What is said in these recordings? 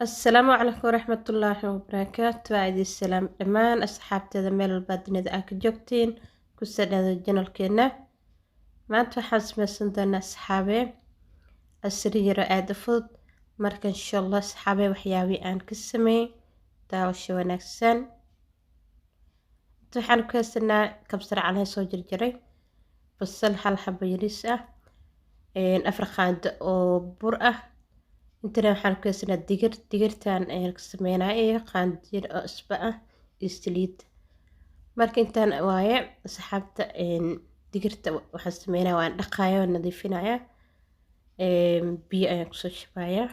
Asalaamu calaykum waraxmatullaahi wabarakaatu. Waa idin salaam dhammaan asxaabteeda meel walbaa dunida aa ka joogtiin. Kusoo dhawaada janalkeena. Maanta waxaan sameysan doonaa, asxaabe, casri yaro aada u fudud. Marka insha Allah, asxaabe, waxyaabihii aan ka sameeyey, daawasho wanaagsan. Inta waxaan ku haysanaa kabsar caleen soo jarjaray, basal hal xabo yariis ah, 4 qaando oo bur ah. Intana waxaan ku haysanaa digir. Digirtan ayaan ka sameynaya iyo qaandir oo isba ah iyo saliid. Marka intaan waaye, asxaabta. Digirta waxaan sameynaya, waan dhaqaya, waan nadiifinaya, biyo ayaan kusoo shubaya,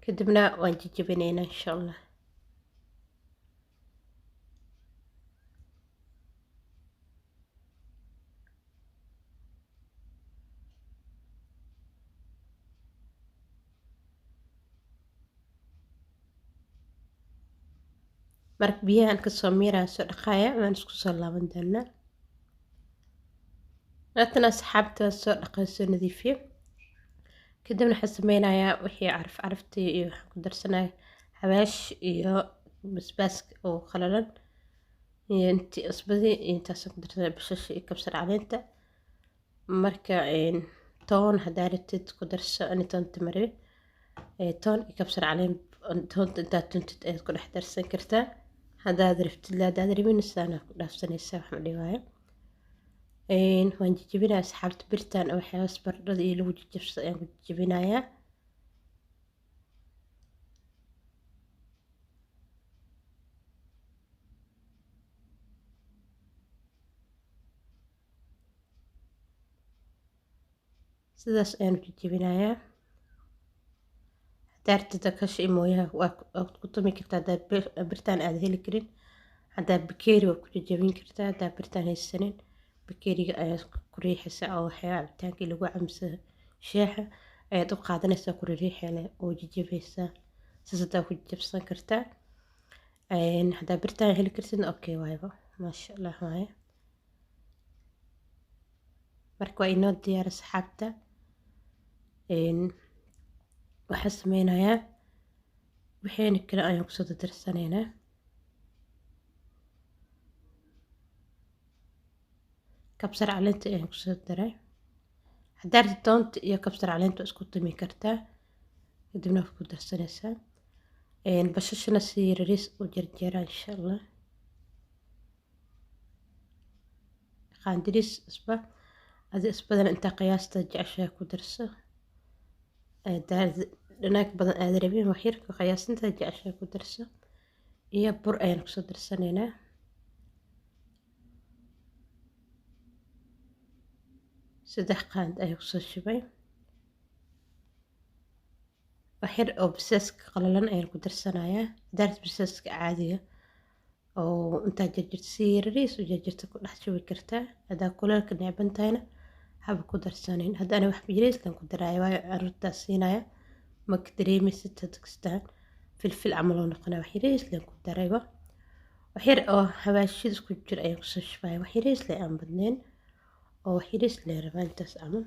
kadibna waan jajabinaynaa insha Allah. Marka biyahan kasoo miiraya, soo dhaqaya, waan isku soo laaban doonaa. Haatana, asxaabta, waan soo dhaqay, soo nadiifiye. Kadibna waxaan sameynayaa wixii caraf caraftii iyo waxaan ku darsanaya xawaash iyo basbaaska oo qalalan iyo intii cusbadii iyo intaasaan ku darsanaya, basasha iyo kabsar caleenta. Marka toon haddaa rabtid ku darso. Ani toonta marabi. Toon iyo kabsar caleen, toonta intaad tuntid ayaad ku dhex darsan kartaa haddaad rabtid. Haddaad rabin, saana ku dhaafsanaysaa, wax ma dhibaayo. Waan jajabinaya, asxaabta. Birtan waxyaabaas baradhada iyo lagu jajabsado ayaan ku jajabinayaa. Sidaas ayaan u jajabinayaa. Haddaa rabtid kasha iyo mooyaha waad ku tumi kartaa. Haddaa birtaan aad heli karin, haddaa bakeeri waad ku jajabin kartaa. Haddaa birtaan haysanin, bakeeriga ayaad ku riixaysaa oo waxyaaba cabitaankii lagu camsa shaaxa ayaad u qaadanaysaa, ku riixayna oo jajabaysaa. Saas haddaa ku jajabsan kartaa. Haddaa birtaan heli kartidna, okay waayba, maasha Allah waaye. Marka waa inoo diyaar, asxaabta. Waxaan sameynayaa wixiina kale ayaan kusoo dardarsanaynaa. Kabsar caleenta ayaan kusoo daray. Haddaa rabtid, toonta iyo kabsar caleenta waa isku tumi kartaa, kadibna waad ku darsanaysaa. Basashana si yariis u jarjara insha Allah. Qaandiriis isba adi isbadana intaa qiyaasta jeceshahay ku darso. Dhanaag badan aad rabin, wax yar ku qiyaas, intaa jeceshahay ku darso. Iyo bur ayaan kusoo darsanaynaa. 3 qaand ayaan kusoo shubay. Wax yar oo basbaaska qalalan ayaan ku darsanayaa. Haddaa basbaaska caadiga oo intaa jarjarta, si yariis u jarjarta, ku dhex shubi kartaa. Haddaa kuleelka necban tahayna, haba ku darsanin. Hadda ani wax yariis lan ku daraya, waayo caruurtaa siinaya, ma ka dareemaysid. Hadkastaan filfil camal oo noqonaya, wax yariis lan ku darayba. Wax yar oo xawaashid isku jir ayaan kusoo shubaya, wax yariis leh, aan badnayn, oo wax yariis leh rabaa intaas camal.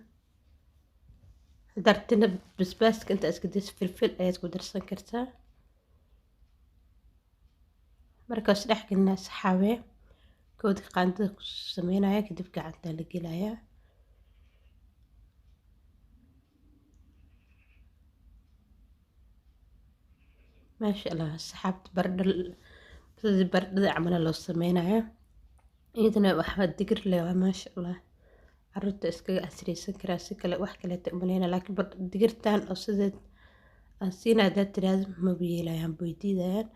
Haddaa rabtidna, basbaaska intaa iska dayso, filfil ayaad ku darsan kartaa. Markaas dhex gelinaa, saxaabee. Koodka qaandada ku sameynaya, kadib gacantaa la gelayaa. Maasha Allah, asxaabta, baradho sidii baradhada camal loo sameynaya. Iyadana waxba digir leh waa, maasha Allah. Caruurta iskaga casriyeysan karaa, si kale wax kaleeta umaleyna, laakiin digirtan oo sideed aan siina haddaad tiraahdo, maba yeelayaan, way diidayaan.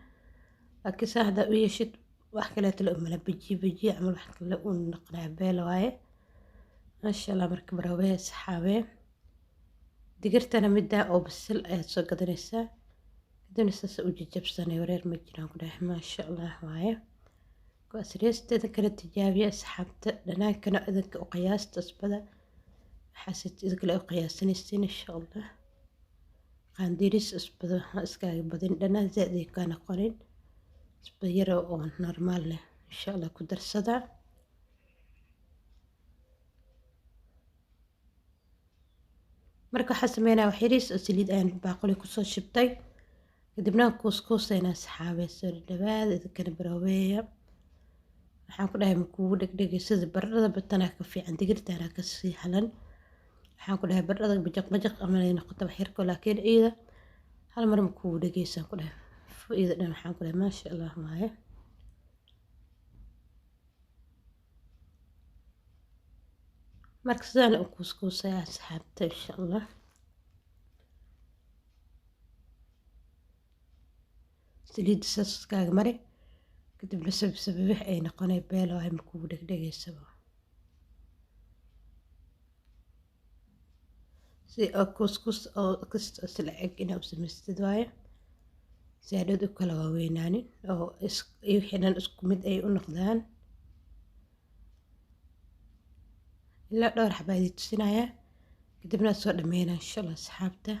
Laakiin saa haddaa u yeeshid, wax kaleeta la umala, bajiye bajiye camal wax kale u noqonaya, beel waaye, maasha Allah. Marka baroobee, saxaabee. Digirtana middaa oo bisil ayaad soo gadanaysaa, kadibna saas u jajabsanay. Wareer ma jiraan ku dhahay, maasha Allah waaye. Ku-asriyesteeda kala tijaabiya, asxaabta. Dhanaankana idinka u qiyaasta, cusbada waxaas idinkale u qiyaasanaysiin insha Allah. Qaandiris cusbada ha iskaaga badin, dhanaan zaaid ay kaa noqonin. Cusbo yar oo normaal leh insha Allah ku darsada. Marka waxaa sameynaya wax yariis oo saliid ayaan baaquli kusoo shubtay, kadibna kuuskuusayna asxaabey. Soo dhawaada, idinkana baroobeeya. Waxaan ku dhahay makuugu dhegdhegay sida baradhada, batanaa ka fiican, digirtaana kasii halan. Waxaan ku dhahay baradhada bajaq bajaq ama ay noqoto wax yarko, laakiin iyada hal mar makuugu dhegeysaan ku dhahay iyada dhan. Waxaan ku dhahay maasha Allah waaye. Marka sidaan u kuuskuusaya asxaabta insha Allah. Saliidda saas iskaaga mari, kadibna sababix ay noqonay beelo ay makuugu dhegdhegaysaba. Si oo kuuskuus oo kasta isla eg inaa u samaystid waaye, si hadhowd u kala waaweynaanin oo wixii dhan isku mid ay u noqdaan. Ilaa dhowr xabaa idin tusinayaa, kadibna soo dhameynaa insha Allah asxaabta.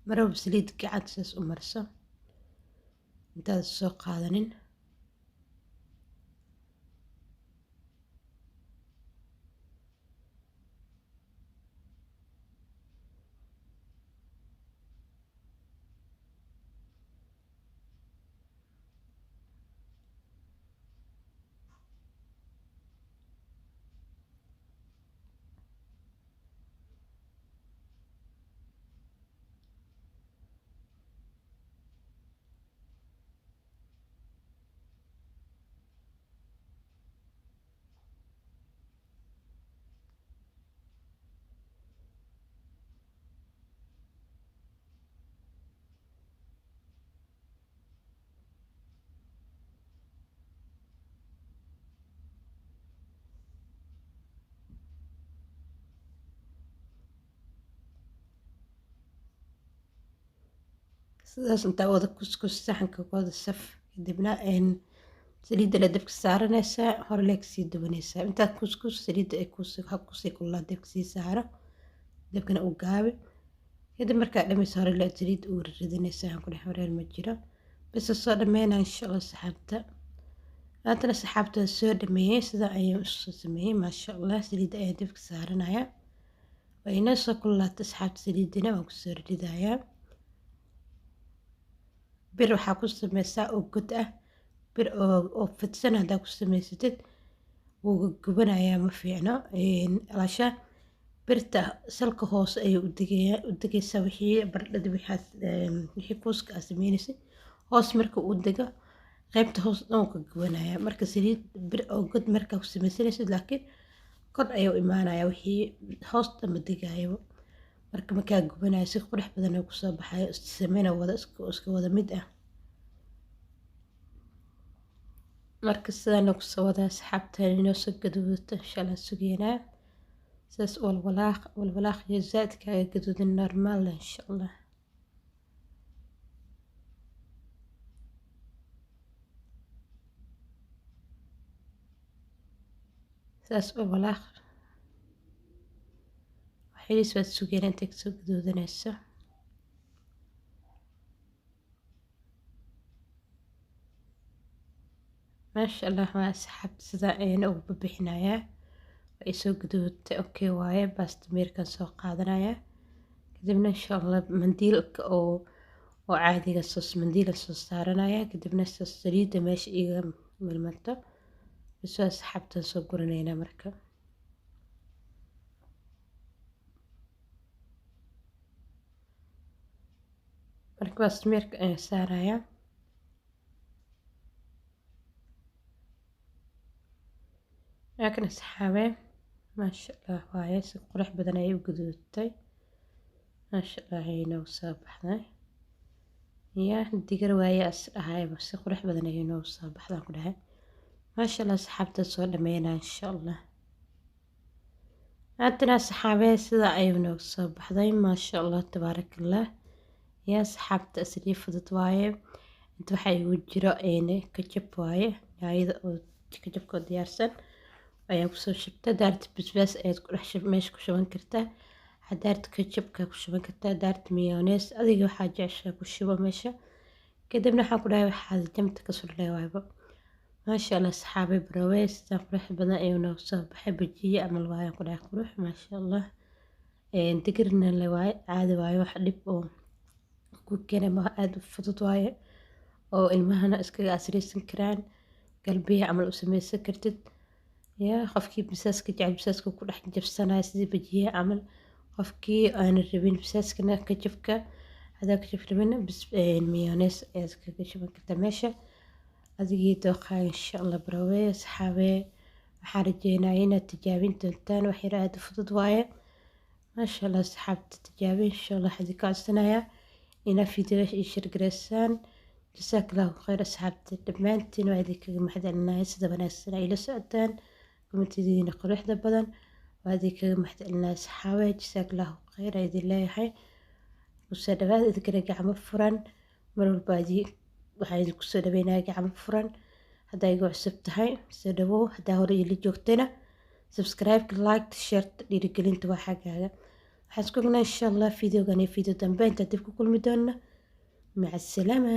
Marwalba saliid gacanta saas u marso intaad soo qaadanin. Sidaas intaa wada kuskus saxanka ku wada saf, kadibna saliidda la dabka saaranaysaa, hore lee kasii duwanaysaa. Intaad kuskus saliidda ay kusii kululaa dabka sii saaro, dabkana u gaabi. Kadib markaa dhamayso hore lee saliidda ugu ridanaysaa. Waxaan ku dhex wareer ma jiro, bas soo dhameynaa insha Allah asxaabta. Haddana asxaabta soo dhameeyey, sidaa ayaan usoo sameeyey maasha Allah. Saliidda ayaan dabka saaranaya, waa inoo soo kululaatay asxaabta, saliiddina waan kusoo ridayaa. Bir waxaa ku sameysaa oo god ah, bir oo fidsan haddaa ku samaysatid wuu gubanayaa, ma fiicno. Alasha birta salka hoose ayay u degaysaa wixii baradhada, wixaas wixii kuuska aad sameynaysay hoos marka uu dego, qaybta hoos dhan wuu ka gubanayaa. Marka saliid bir oo god markaa ku sameysanaysid, laakiin kor ayuu imaanayaa, wixii hoos dhan ma degaayaba. Marka markaa gubanayo si qurux badan oo kusoo baxayo sameyna wada iska wada mid ah. Marka sidaan kusoo wadaa asxaabta, inoo soo gaduudato insha Allah sugeynaa. Sidaas walwalaaq walwalaaq iyo zaadkaaga gaduudan normaal insha Allah. Sidaas walwalaaq waxyariis waad sugeynaa intay kasoo gaduudanayso. Maasha Allah waa asxaabta, sidaa ayaan ugu bixinayaa. Waa isoo gaduudatay, okay waaye. Baastameerkan soo qaadanaya, kadibna insha Allah mandiilka oo caadiga soo mandiila soo saaranaya, kadibna soo saliidda meesha iga milmanto bas waa asxaabtan soo guranaynaa. Marka baastameerka ayaan saarayaa. Laakiin asxaabe maasha Allah waaye, si qurux badan ayay u gaduudatay maasha Allah ayay noogu soo baxday. Ya digar waaye as dhahayba, si qurux badan ayay noogu soo baxdaan ku dhahay maasha Allah. Asxaabta soo dhameynaa insha Allah. Haddana asxaabee sida ayuu noogu soo baxday maasha Allah tabaaraka Allah. Yaa asxaabta asliya fudud waaye. Inta waxaa igu jiro kajab waaye, yaayada oo kajabka oo diyaarsan ayaa kusoo shubtay. Daarta basbaas ayaad ku dhex meesha ku shuban kartaa. Hadaarta ketchupka ku shuban kartaa, hadaarta mayonnaise, adiga waxaa jeceshahay ku shubo meesha. Kadibna waxaan ku dhahay waxaad jamta ka sudhlay waayba. Maasha Allah asxaabay, barawey sidaan qurux badan ayuu noogu soo baxay. Bajiye camal waayaan ku dhahay, qurux maasha Allah. Digirna le waaye, caadi waaye, wax dhib oo ku keena ma aada u fudud waaye oo ilmahana iskaga asriysan karaan, galbiya camal u sameysan kartid. Yaa qofkii basaaska jecel basaaska ku dhex jabsanaya sidii bajiye camal. Qofkii aan rabin basaaskana ketchupka, hadaa ketchup rabin bis mayonnaise ayaad iskaga shuban kartaa meesha, adigii dooqaa insha Allah. Barawey asxaabee, waxaan rajeynayaa inaad tijaabin doontaan. Wax yar aada u fudud waaye, maasha Allah. Asxaabta tijaabin insha Allah. Waxaan idinka codsanayaa inaad fiidiyoyaasha ii share gareysaan. Jazaak Allahu khayr asxaabta dhammaantiin, waa idinkaga mahadcelinaya sida wanaagsan ay ila socotaan, commentiyadiina quruxda badan waa idinkaga mahadcelinaya asxaabe. Jazaak Allahu khayr aa idin leeyahay. Kusoo dhawaada idinkana gacmo furan mar walba, waxaan idinku soo dhaweynaya gacmo furan. Haddaa igu cusub tahay soo dhawow, haddaa hore ila joogtayna subscribe, like, share, dhiirigelinta waa xaggaaga. Waxaan isku ognaa insha Allah videogan iyo video dambe intaan dib ku kulmi doona. Maca asalaama.